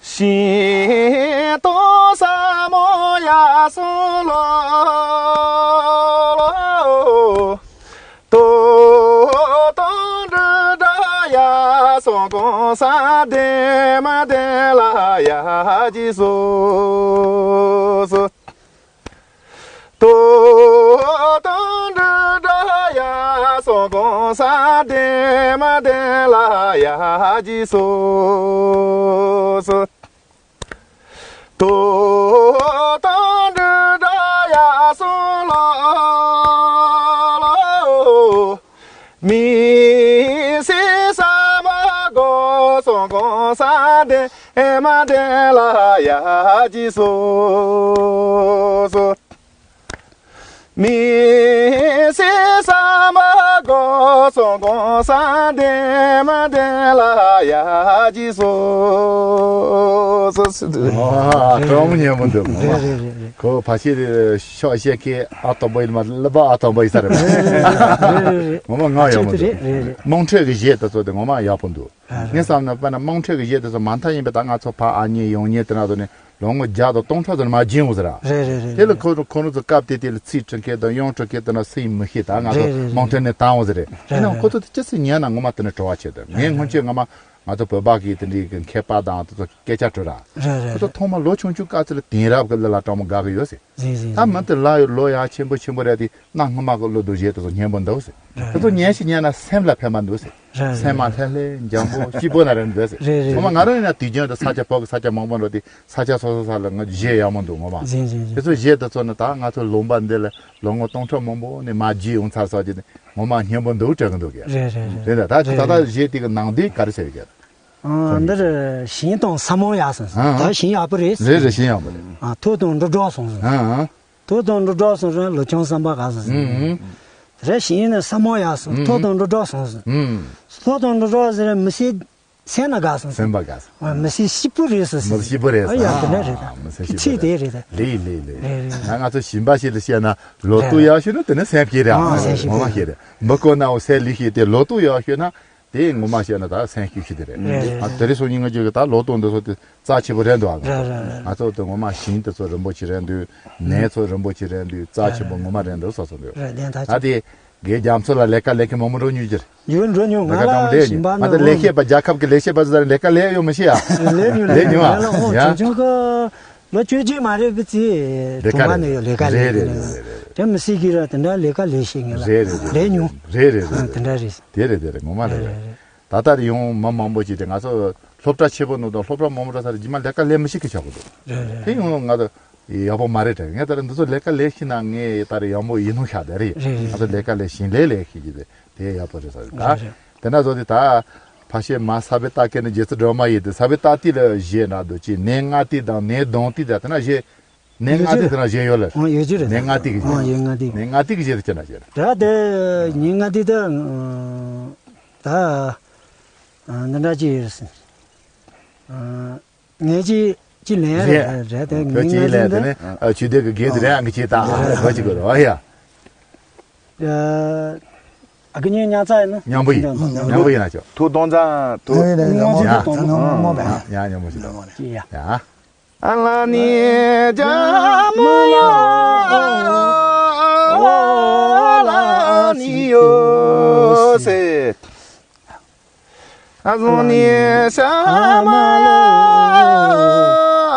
ཤིང་སྟོང་ས་མོ་ཡ་སོང་ལོ། ཏོ་ཏོ་འབྲུ་འབྲ་ཡ་སོང་གོང་ས་ལྡན་མ་ལྡན་ལ་ཡ་ཇི་སོ་སོ། ཏོ་ཏོ་འབྲུ་འབྲ་ཡ་སོང་གོང་ས་ལྡན་མ་ལྡན་ལ་ཡ་ཇི་སོ་སོ། ཏོ་ཏོ་འབྲུ་འབྲ་ཡ་སོང་ལོ་ལོ། མི་སེ་ས་མ་གོ་སོང་གོང་ས་ལྡན་མ་ལྡན་ལ་ཡ་ཇི་སོ་སོ། མི་སེ་ས་མ་གོ་སོང་གོང་ས་ལྡན་མ་ལྡན་ལ་ཡ་ཇི་སོ་སོ། ཨ་ཀྲོང་ཉེ་མོ་འདུག་རེད་རེད་རེད་རེད། ཁོ་ཕ་ཤི་ཤོག་བཤད་ཀྱི་ཨ་སྟོང་པ་ཡིན་མ་ལབ་ཨ་སྟོང་པ་ཡིན་ས་རེད། རེད་རེད་རེད། ངོ་མ་ང་ཡག་མོ་འདུག་རེད་རེད་རེད། དམངས་ཁྲོད་ཀྱི་གཞས་དེ་ཚོ་དེ་ངོ་མ་ཡག་པོ་འདུག་ངས་བསམ་ན་དཔེར་ན་དམངས་ཁྲོད་ཀྱི་གཞས་དེ་ཚོ་མ་མཐའ་ཡིན་པའི་ད་ང་ཚོ་ཕ་ཨ་མྱེས་ཡང་མྱེས་དེ་ན་དུ་ནས་ ལོ་ངོ་བརྒྱ་དང་སྟོང་ཕྲག་ཙམ་མར་བརྗེད་འོང་ཟེར་ར། རེད་རེད་རེད། དེ་ལ་ཁོ་ཁོ་རང་ཚོ་སྐབས་དེ་དེ་ལ་ཚིག་འབྲི་མཁན་དང་དབྱངས་འབྲི་མཁན་དང་ན་སུ་ཡིན་མི་ཤེས། ད་ང་ཚོ་རེད་རེད་རེད། མོང་ཊན་ནས་བཏང་འོང་ཟེར་རེད། རེད་ཡིན་ནའང་རེད། ཁོ་ཚོ་དེ་ཅི་ཟེར་ཉན་ན་ངོ་མ་དེ་ནས་བྲོ་བ་ཆེ་དེ། ངས་སྔོན་ཆད་ང་མ་ང་ཚོ་བོད་པ་གི་དེ་འདྲའི་གི་མཁས་པ་དང་དེ་ཚོ་སྐད་ཆ་དྲིས་ར། རེད་རེད་ཁོ་ཚོ་རེད། ཐོག་མ་ལོ་ཆུང་ཆུང་སྐབས་ཚོ་ལ་དེང་རབས་ཀྱི་གླུ་ལ་སྤྲང་མོ་དགའ་གི་ཡོད་ཟེར། ཟིན་ཟིན། ད་མི་དེ་ལ་ལོ་ཡག་ཆེན་པོ་ཆེན་པོ་རེད་དེ་ན་སྔོན་མ་གི་གླུ་དང་གཞས་དེ་ཚོ་སྙན་པོ་འདུག་ཟེར། རེད་དེ་ཚོ་རེད། ཉན་ཞིག་ཉན་ན་སེམས་ལ་ཕན་པ་འདུག་ཟེར། རེད་རེད། སེམས་མ་ལྷོད་ལྷོད་འཇམ་པོ་སྐྱིད་པོ་ན་རེད་འདུག་ཟེར། རེད་རེད། ཁོ་མ་ང་རང་ཡིན་ན་དུས་རྒྱུན་དུ་ས་ཆ་བོད་ཀྱི་ས་ཆ་མང་པོ་འགྲོ་དེ་ས་ཆ་སོ་སོ་ས་ལ་ང་གཞས་ཡག་མོ་འདུག་ངོ་མ། ཟིན་ཟིན་ཟིན། དེ་ཚོ་གཞས་དེ་ཚོ་ནི་ད་ང་ཚོ་ལུང་པ་འདི་ལ་ལོ་ངོ་སྟོང་ཕྲག་མང་པོ་ནས་མར་བརྗེད་ཡོང་ཚར་སོགས་ཀྱི་ངོ་མ་སྙན་པོ་འདུག་སྤྲད་གི་འདུག་གས། རེད་རེད་རེད། རེད་ད་ད་ད་གཞས་དེ་གི་ནང་དོན་ག་རེ་ཟེར་གི། ཨ། འདིར་ཞིང་དང་ས་མོ་ཡག་སོང་ཟིན། ཨ། ད་ཞིང་ཡག་པོ་རེད། རེད་རེད། ཞིང་ཡག་པོ་རེད། ཨ། ཐོག་དང་འབྲུ་སྒྲོག་སོང་ཟིན། ཨ། ཐོག་དང་འབྲུ་སྒྲོག་སོང་ཟིན། ལོ་ཆུང་བསམ་པ་ག་སོང་ཟིན། ཨ། རེད་ཞིང་ནི་ས་མོ་ཡག་སོང་། ཨ། ཐོག་དང་འབྲུ་སྒྲོག་སོང་ཟིན། ཨ། ཐོག་དང་འབྲུ་སྒྲོག་ཟེར་མི་སེར་སེམས་ན་དགའ་སོང་ཟིན། སེམས་པ་དགའ་སོང་། མི་སེར་སྐྱིད་པོ་རེད་སོང་ཟིན། མི་སྐྱིད་པོ་རེད་ཨ་སོང་། ཡ་དེ་འདྲ་རེད་ད། མི་སེར་སྐྱིད་པོ་ཁྱི་རེད། དེ་རེད་ད། ལེ་ལེ་ལེ། རེད་རེད། ང་ང་ཚོ་ཞིང་པ་ཞིག་ལ་བཤད་ན་ལོ་ཏོག་ཡག་ཤོས་ནི་དེ་ནི་སེམས་སྐྱིད་རེད་ཨ། ཨ་སེམས་སྐྱིད་ངོ་མ་རེད། སྐྱིད་རེད། མི་དཀོན་ནའོ་སེམས་ལུས་ཤིག་དེ་ལོ་ཏོག་ཡག་ཤོས་ན། དེ་ངོ་མ་བཤད་ན་ད་སེམས་སྐྱིད་ཤིག་དེ་རེད། རེད་རེད། ཨ་དེ་རིང་སང་ཉིན་ང་ཚོ་གི་ད་ལོ་ཏོག་འདི་ཚོ་དེ་རྩ་ཆེ་པོ་རེད་འདུག་ཨ། རེད་རེད་རེད། ང་ཚོ་དེ་ངོ་མ་ཞིང་དེ་ཚོ་རིན་པོ་ཆེ་རེད་འདུག་ནས་ཚོ་རིན་པོ་ཆེ་རེད་འདུག་རྩ་ཆེ་པོ་ངོ་མ་རེད་འདུག་བསམ་སོང་འདུག་རེད་དེ་ད་ད་ཆ་དེ་རྒན་རྒྱ་མཚོ་ལ་ལས་ཀ་ལས་མཁན་མང་པོ་འགྲོ་མྱོང་གི་རེད། ཡོད་འགྲོ་མྱོང་། ང་ལས་ཀ་ལས་ལས་མྱོང་། ཞིང་པ་ང་ད་ནང་ལས་བྱེད་པ་རྒྱལ་ཁབ་ཀྱི་ལས་བྱེད་པ་ཚོ་ལས་ཀ་ལས་ཡོད་མི་ཤེས་ཨ། ལས་མྱོང་ལས་མྱོང་ང་ལ་ཨོ་ཡ། ཆུང་ཆུང་གི་ལོ་བཅུ་གཅིག་མ་རེད་པ་ཚེ་ལས་ཀ་གྲོང་པ་ནས་ཡོད་ལས་ཀ་ལས་རེད་ཡོད་རེད་ནས་རེད་རེད། དེ་མི་སྲིད་ཀྱི་ར་དེ་འདྲ་ལས་ཀ་ལས་ཤེས་ངེས་ལ་རེད་རེད་རེད། ལས་མྱོང་། རེད་རེད་རེད། དེ་འདྲ་རེད། དེ་རེད་དེ་རེད་ངོ་མ་རེད། རེད་རེད་རེད། ད་ལྟ་ཡང་མི་མང་པོ་ཅིག་དེ་ང་ཚོ་སློབ་གྲྭ་ཆེ་པོ་ནང་དང་སློབ་གྲྭ་མང་པོ་འགྲོ་ས་རེད་རྗེས་མ་ལས་ཀ་ལས་མི་ཤེས་ཀི་ཆགས་ཀྱི་འདུག་རེད་རེད། དེ་ཡང་ང་ཚོ་ཡག་པོ་མ་རེད་དྲན་ངས་ད་རེས་འདི་ཚོ་ལས་ཀ་ལས་ཤེས་ན་ངས་ད་རེས་ཡག་མོ་ཡིན་ནོ་ཤག་དེ་རེད། རེད་རེད། ང་ཚོ་ལས་ཀ་ལས་ཤེས་ལས་ལས་ཤེས་ཀྱི་དེ་དེ་ཡག་པོ་རེད་ས་རེད་ད། རེད་རེད། དེ་འདྲ་བཟོ་དེ་ད་ཕ་ཤེས་མ་ས་བེ་ཏ་ཀེ་ནི་རྗེ་བཙུན་སྒྲོལ་མ་ཡིན་དེ་ས་བེ་ཏ་ཏི་ལ་བཞེས་ན་འདུག་ཅི་ནས་ང་ཏི་དང་ནས་གདོང་ཏི་དང་དེ་འདྲ་བཞེས། ནས་ང་ཏི་དེ་འདྲ་བཞེས་ཡོད་ལ། ཨང་ཡོད་ཅི་རེད། ནས་ང་ཏི་གི་ཨང་ཡོད་ང་ཏི། ནས་ང་ཏི་གི་བཞེས་དེ་ཅི་འདྲ་བཞེས། ད་དེ་ནས་ང་ཏི་ད་ད་འདི་འདྲ་ཅི་ཡོད་སྲིད། ངས་ཅི་ཅི་ལན་རེད་རེད་དེ་ངས་ང་ཅི་ལན་དེ་ནི་ཆུ་དེ་གི་དགེ་དེ་རེད་ཨང་གི་ཅི་ད་གོ་ཅི་གོ་རོ་ཡ། ཨ་ཀི་ཉིན་ཉང་ཚ་ཡིན་ན། མཉམ་པོ་ཡིན། མཉམ་པོ་ཡིན་ན་ཆོག་ཐུགས་དོན་ཚང་ཐུགས། ཡ་མཉམ་པོ་ཞིག་དོན་ཡ་མཉམ་པོ་ཞིག་དོན། ཡ་མཉམ་པོ་ཞིག་དོན། ཅི་ཡ། ཡ། ཨ་ལ་ནི་ཇ་མ་ལ་ཨ་ལ་ནི་ཡོ་སེ། ཨ་ཟུང་ནི་ཤ་མ་ལ་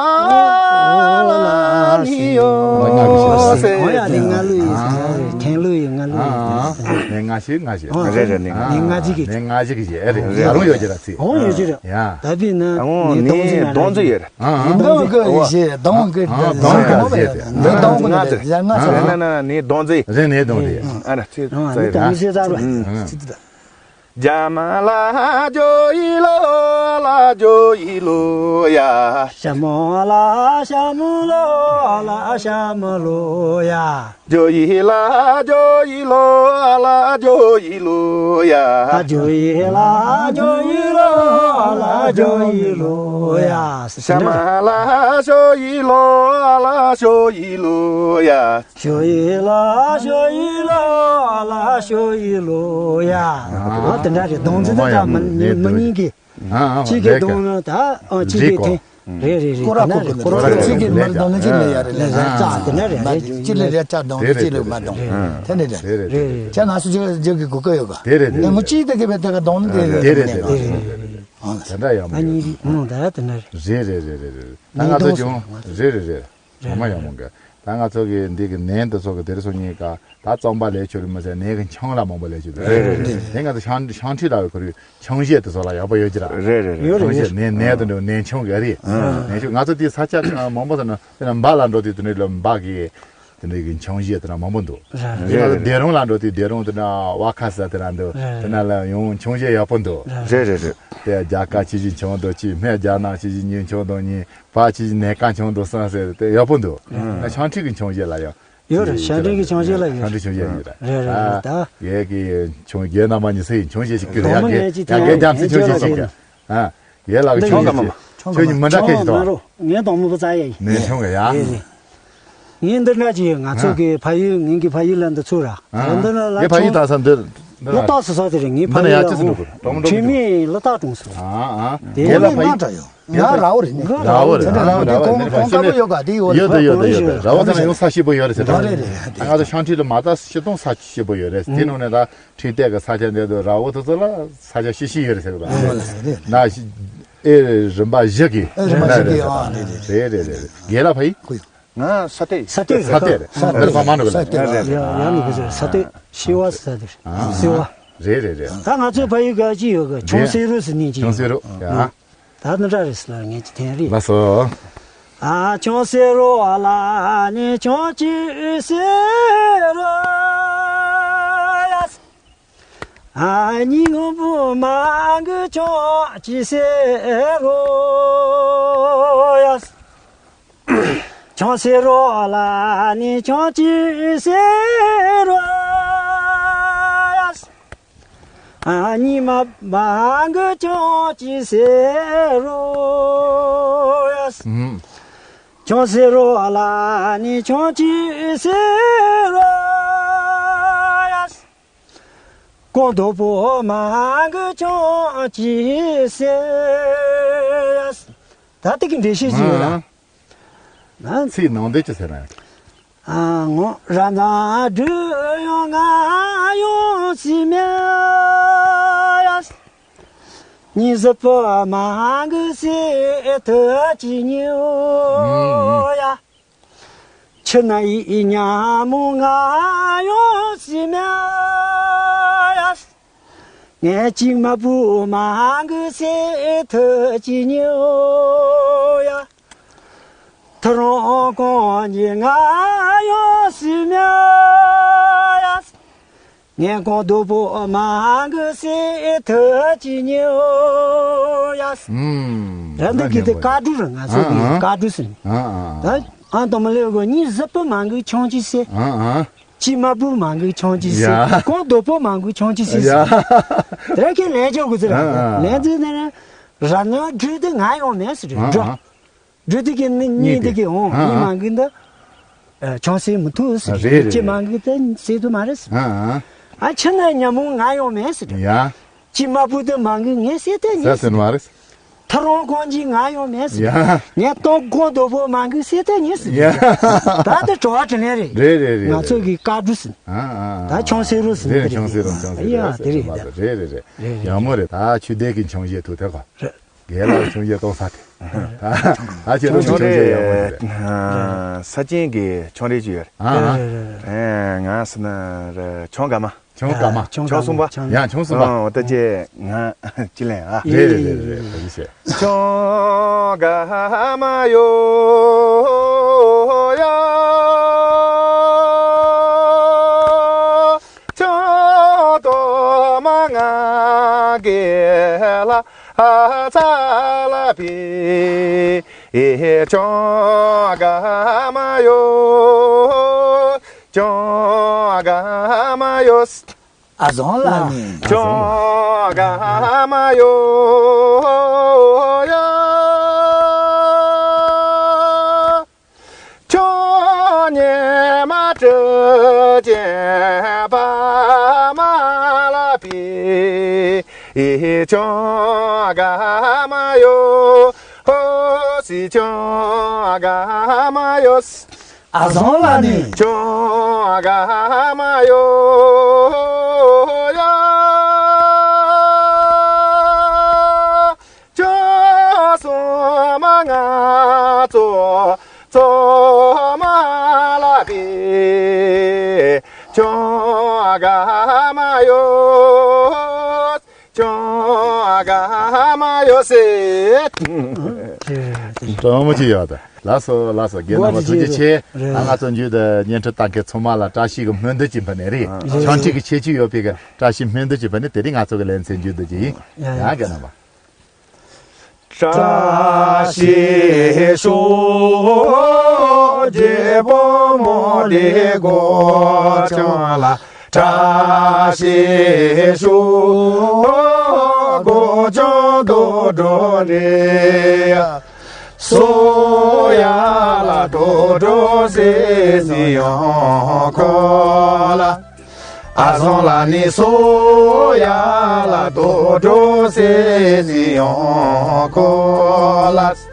ཨ་ལ་ནི་ཡོ་སེ། ཨོ་ཡ་ལི་ང་ལུ་ཡི་ང་ལུ་ཡི་ཁེན་ལུ་ཡི་ང་ལུ་ཡི། ནས་ང་ཞིག་ང་ཞིག་ཨོ་རེད་རེད། ནས་ང་ནས་ང་ཅིག་གི་ནས་ང་ཅིག་གི་ཨེ་རེད། ཨོ་ད་རུང་ཡོད་ཀྱི་ར་ཚིག་ཨོ་ཡོད་ཀྱི་ར། ཡ། ད་པི་ན་ཨོ་ནས་ནས་སྡོང་རྫི་ཡོད་ར། ཨ་ཨ། སྡོང་གི་ཞེས་སྡོང་གི་ཨ་སྡོང་གི་ཞེས་ཏེ། སྡོང་གི་ང་ཚོ་ཞེས་ཏེ། ང་ཚོ་ཨ་ཨ། ནས་སྡོང་རྫི། རེད་ནས་སྡོང་རྫི། ཨ་ར་ཚིག་ཨ་ཚིག་ནས་ར། སྡོང་རྫི་ཟེར་ར། ཇ་མ་ལ་ཇོ་ཡི་ལོ་ལ་ཇོ་ཡི་ལོ་ཡ། ཞ་མོ་ལ་ཞ་མོ་ལོ་ལ་ཞ་མོ་ལོ་ཡ། ཇོ་ཡི་ལ་ཇོ་ཡི་ལོ་ལ་ཇོ་ཡི་ལོ་ཡ། ཇོ་ཡི་ལ་ཇོ་ཡི་ལོ་ལ་ཇོ་ཡི་ལོ་ཡ། ཞ་མ་ལ་ཞོ་ཡི་ལོ་ལ་ཞོ་ཡི་ལོ་ཡ། ཞོ་ཡི་ལ་ཞོ་ཡི་ལོ་ལ་ཞོ་ཡི་ལོ་ཡ། ཨ་དེ་འདྲ་རེད། སྡོང་རྫི་དེ་ད་མི་མི་གཉིས་ཀྱི། ཨ་ཨ་གཅིག་གི་སྡོང་ན་ད་ཨ་གཅིག་གི་འཐེན། རེད་རེད་རེད། སྐོར་ར་དེ་འདྲ་རེད། སྐོར་ར་གཅིག་གི་མི་སྡོང་ན་གཅིག་ལ་ཡ་རེད་ལ་རེད་ཙག་དེ་འདྲ་རེད། རེད་གཅིག་ལ་རེད་ཙག་སྡོང་རེད་གཅིག་ལ་མ་སྡོང་། དེ་ནས་རེད། རེད་རེད། ཁྱེད་ང་ཚོ་ཅིག་ཅིག་གི་གོ་སྐབས་ཡོད་ག་དེ་རེད་དེ་རེད། ངོ་གཅིག་དེ་གི་བས་དེ་ག་སྡོང་ནི་དེ་རེད། དེ་རེད་དེ་རེད། དེ་འདྲ་ཡག་མོ་ཨ་ནི་རེད། མོ་ད་དེ་འདྲ་རེད། རེད་རེད་རེད་རེད་རེད། ད་ང་ཚོ་ཀྱང་རེད་རེད་རེད། ངོ་མ་ཡག་མོ་འགའ། ད་ང་ཚོ་གི་འདི་གི་ནས་འདི་ཚོ་གི་དེ་རིང་སང་ཉིན་ཀ་ད་རྩམ་པ་ལས་ཆོག་རེད་མ་ཟད་ནས་གི་ཆང་ལ་མང་པོ་ལས་ཆོག་རེད། རེད་རེད་རེད། དེ་ང་ཚོ་ཤང་ཤང་ཁྲི་ལ་བའི་ཁོར་ཡུག་ཆང་གཞས་དེ་ཚོ་ལ་ཡག་པོ་ཡོད་ཀྱི་ར། རེད་རེད་རེད། ཆང་གཞས་ནས་ནས་དེ་འདྲ་ནས་ཆང་གི་རེད། ནས་ཆང་ང་ཚོ་དེ་ས་ཆ་མང་པོ་ཚོ་ན་དེ་ན་འབའ་ལ་འགྲོ་དུས་དེ་འདྲ་ལ་འབའ་གི་དེ་འདྲ་གི་ཆང་གཞས་དེ་ན་མང་པོ་འདུག་རེད། དེ་ང་ཚོ་སྡེ་རོང་ལ་འགྲོ་དུས་སྡེ་རོང་དེ་ན་བ་ཁ་ས་དེ་ན་འདུག་དེ་ན་ལ་ཡང་ཆང་གཞས་ཡག་པོ་འདུག་རེད་རེད་རེད། དེ་རྒྱ་གར་ཆི་ཆི་ཆང་དང་གཅིག་སྨད་རྒྱ་ནག་ཆི་ཆི་ཉིན་ཆང་དང་གཉིས། བ་ཆི་ཆི་ནས་ཀ་ཆང་དང་སང་ཟེར་དེ་ཡག་པོ་འདུག་ང་ཆང་ཁྲི་གི་ཆང་གཞས་ལ་ཡང་ཡོད་རེད། ཤ་འདྲེན་གྱི་ཆང་གཞས་ལ་ཡོད་ཤ་འདྲེན་ཆང་གཞས་ཡོད་རེད། རེད་རེད་རེད། ད་ཡས་ཀྱི་ཆང་རྒྱལ་རྣམ་པ་ཉི་ཚེ་ཡི་ཆང་གཞས་ཤིག་ཀི་རེད། ཡ་རྒྱལ་ཡ་རྒྱལ་རྒྱལ་སི་ཆང་གཞས་ཤིག་ཀི་ཨ་ཡས་ལ་གི་ཆང་གཞས་ཤིག་ཆང་གི་མི་འདྲ་ཁེ་ཞིག་དང་ངས་དང་མི་བུ་ཙ་ཡ་ཡིན་ནས་ཆང་གི་ཡ། རེད་རེད། ངས་འདི་འདྲ་ཅིག་ང་ཚོ་གི་ཕ་ཡུལ་ངེད་ཀྱི་ཕ་ཡུལ་ལ་འདི་ཚུར་ར་འདི་ལ་ངའི་ཕ་ཡུལ་ཆང་དང་ས་འདིར། འདི་ལ་སློབ་གྲྭ་སུ་ས་དེ་རེད། ངའི་འདི་ཕ་ལ་ཡ་ཡུལ་ཅི་ལ་ཙམ་འགྲོ་དགོས་རེད། གྲོང་མི་ཁྲིད་མི་སློབ་གྲྭ་གྲོང་སོང་། ཨ་ཨ། དེ་རྒན་ལགས་ཕ་ཡུལ། ང་འདྲ་ཡོད། ང་ར་བ་རེད་ནི། ར་བ་རེད། ར་བ་རེད། དེ་གོང་གོང་ཁ་པོ་ཡོད་ག་དེ་ཡོད་རེད། ཡོད་དོ་ཡོད་དོ་ཡོད་དོ། ར་བ་ཚང་ཡང་ས་སྐྱིད་པོ་ཡོད་རེད་ཟེར་ད། རེད་རེད། ང་ཚོ་ཤང་ཁྲི་ལ་མ་ད་སྤྱིར་བཏང་ས་སྐྱིད་པོ་ཡོད་རེད། དེ་ནང་ནས་ད་ཁྲི་སྟེགས་ཀྱི་ས་ཆ་འདི་དུ་ར་བ་དེ་ཚོ་ལ་ས་ཆ་ཤི་ཤི་ཡོད་རེད་ཟེར་གི་ད། ན་ཨེ་རིམ་པ་བཞི་གི་ཨེ་རིམ་པ་བཞི་གི་ཨ་རེད་རེད་རེད། རྒན་ལགས་ཕ་ཡུལ། ང་ས་སྟེང་། ས་སྟེང་རེད། ས་སྟེང་རེད། ས་སྟེང་རེད། ས་སྟེང་རེད། ཡ་ཡ་ནི་གི་ཟེར་ས་སྟེང་ཤི་བ་ས་སྟེང་ཤི་བ། རེད་རེད་རེད། ད་ང་ཚོའི་ཕ་ཡུལ་ག་ཅི་ཡོད་གི། ཆུང་སེ་རུ་ཟེར་ནི་ཅི་ཡོད། ཆུང་སེ་རུ་ཡ། ད་ནི་འདྲ་རེད་ཟེར་ལ་ངས་ཅི་ཐེན་རེད། ལགས་སོ། ཨ་ཆུང་སེ་རུ་ཨ་ལ་ནི་ཆུང་ཅི་སེ་རུ་ཡ། ཨ་ཉི་ངུ་བུ་མ་གུ་ཆུང་ཅི་སེ་རུ་ཡ། ཆུང་སེ་རོ་ལ་ནི་ཆུང་ཅི་སེ་རོ་ཡ། ཨ་ཉི་མ་མ་གུ་ཆུང་ཅི་སེ་རོ་ཡ། ཨུམ། ཆུང་སེ་རོ་ལ་ནི་ཆུང་ཅི་སེ་རོ་ཡ། ཀོང་དོ་པོ་མ་གུ་ཆུང་ཅི་སེ་ཡ། ད་དེ་གི་འགྲེལ་བཤད་ཅིག་ཡོད་ལ། ཨ། ཚིག་ནང་དོན་ཅི་ཟེར་ན། ཨ་ངོ་ར་ན་འབྲུ་ཡོང་ང་ཡོང་སི་མེ་ཡ། ཉི་ཟི་པོ་མ་གུ་སི་ཐུ་ཅི་ཉི་ཡ། ཆུ་ན་ཡི་ཉ་མོ་ང་ཡོང་སི་མེ་ཡ། ངས་ཅིག་མ་བུ་མ་གུ་སེ་ཐུ་ཅི་ཉི་ཡ། ཐུ་རོང་ཀོང་ཉི་ང་ཡོང་སི་མེ་ཡ། ངས་ཀོང་དོ་པོ་མ་གུ་སེ་ཐུ་ཅི་ཉི་ཡ། ཨུམ། ར་འདི་གི་དེ་བཀའ་འགྲོ་ར་ང་ཚོ་གི་ཨ་ཨ་བཀའ་འགྲོ་ཟེར། ཨ་ཨ་ཨ། ད་ཨ་དོ་མ་ལེ་གོ་ཉི་ཟི་པོ་མ་གུ་ཆུང་ཅི་སེ། ཨ་ཨ། ཅི་མ་བུ་མང་གི་ཆུང་ཅི་སི། ཡ། ཀོང་དོ་པོ་མང་གི་ཆུང་ཅི་སི། ཡ། དེ་ར་ཁྱེད་ལན་ཅོག་གི་ཟེར། ཨ་ཨ། ལན་ཟེར་ན་ར་ན་འབྲུ་དེ་ང་ཡོང་མེད་ཟེར། ཨ་ཨ། འབྲུ། འབྲུ་དེ་གི་ནི་གཉིས་དེ་གི་འོང་། ཨ་ཨ། གཉིས་མང་གི་འདི། ཨ་ཆུང་སེ་མི་ཐུབ་ཟེར། རེད་རེད་ཅི་མང་གི་དེ་སེ་ཐུབ་མ་རེད་ཟེར། ཨ་ཨ། ཨ་ཆུ་ན་ཉ་མོ་ང་ཡོང་མེད་ཟེར། ཡ། ཅི་མ་བུ་དེ་མང་གི་ངས་སེ་ཐུབ་ཉེ་ཟེར། ཟེར་མ་རེད། ཐ་རོང་ཀོང་ཅི་ང་ཡོང་མེད་ཟེར། ཡ། ངས་ཏོང་ཀོང་དོ་པོ་མང་གི་སེ་ཐེ་ཉེ་ཟེར། ཡ། ད་དེ་བྲོ་བ་དྲིན་ལན་རེད། རེད་རེད་རེད། ང་ཚོ་གི་བཀའ་འགྲོ་ཟེར། ཨ་ཨ་ཨ། ད་ཆུང་སེ་རོ་ཟེར། རེད་ཆུང་སེ་རོ་ཆུང་སེ་རོ། ཡ་དེ་རེད་ད། རེད་རེད་རེད། རེད་རེད། ཡག་མོ་རེད། ད་ཆོས་ལྡན་གྱི་འཆིང་གཞི་ཐུག་ཐལ་གོ། རེད། རྒན་ལགས་འཆིང་གཞི་གཏོང་ས་དེ། ད་ད་ཁྱེད་རང་གི་འཆིང་གཞི་ཡག་མོ་རེད། ས་ཆེན་གྱི་འཆིང་རེ་ཅིག་ཡོད་རེད། ཨ་ཨ། རེད་རེད་རེད། ང་ཟེར་ན་རེད་ཆུང་དགའ་མ། ཆུང་དགའ་མ། ཆུང་གསུམ་པ། ཡང་ཆུང་གསུམ་པ། ཨོ་ད་ཅེ་ང་ཅི་ལན་ཨ། རེད་རེད་རེད་རེད། ད་ཅི་བྱས། ཆུང་དགའ་མ་ཡོ་ཡ། ཆུང་དོ་མ་ང་གེ་ལ་ཨ་ཚ་ལ་པི། ཆུང་དགའ་མ་ཡོ། ཆུང་དགའ་མ་ཡོ། ཨ་ཟོང་ལ་ནི། ཆུང་དགའ་མ་ཡོ་ཡ། ཆུང་ཉེ་མ་སྤྲུལ་ཅན་པ་མ་ལ་པི། ཆུང་དགའ་མ་ཡོ། ཧོ་སི་ཆུང་དགའ་མ་ཡོ། ཨ་ཟོང་ལ་ནི། ཆུང་དགའ་མ་ཡོ་ཡ། ཆུང་གསུམ་མ་ང་ཚོ་ཚོ་མ་ལ་པི། ཆུང་དགའ་མ་ཡོ། ཆུང་དགའ་མ་ཡོ་སི། སྤྲང་མོ་ཅིག་ཡོད་ད། ལགས་སོ་ལགས་སོ། རྒན་རྣམ་པ་ཐུགས་རྗེ་ཆེ། རེད། ང་ཚོ་མཇུག་ཏུ་སྙན་སྒྲོན་བཏང་མཁན་ཚང་མ་ལ་བཀྲ་ཤིས་ཀྱི་སྨོན་འདུན་གྱི་ཕུལ་ནས་རེད། རེད། ཆང་ཁྲིག་གི་ཁྱད་ཆོས་ཡོད་པའི་གི་བཀྲ་ཤིས་སྨོན་འདུན་གྱི་ཕུལ་ནས་དེ་རིང་ང་ཚོ་གི་ལེ་ཚན་མཇུག་བསྡུ་རྒྱུ་ཡིན། ཡ་ཡ། ཡ་རྒན་རྣམ་པ། བཀྲ་ཤིས་ཤོག་རྒྱལ་བུ་མོ་འདི་གོ་ཆུང་ལ། བཀྲ་ཤིས་ཤོག་གོ་ཆུང་དུ་འགྲོ་རེ་ཡ། སོ་ཡ་ལ་དོ་འགྲོ་སེ་སི་ཡོང་ཁོ་ལ། ཨ་ཟོང་ལ་ནི་སོ་ཡ་ལ་དོ་དོ་སེ་ནི་ཡོང་ཁོ་ལ།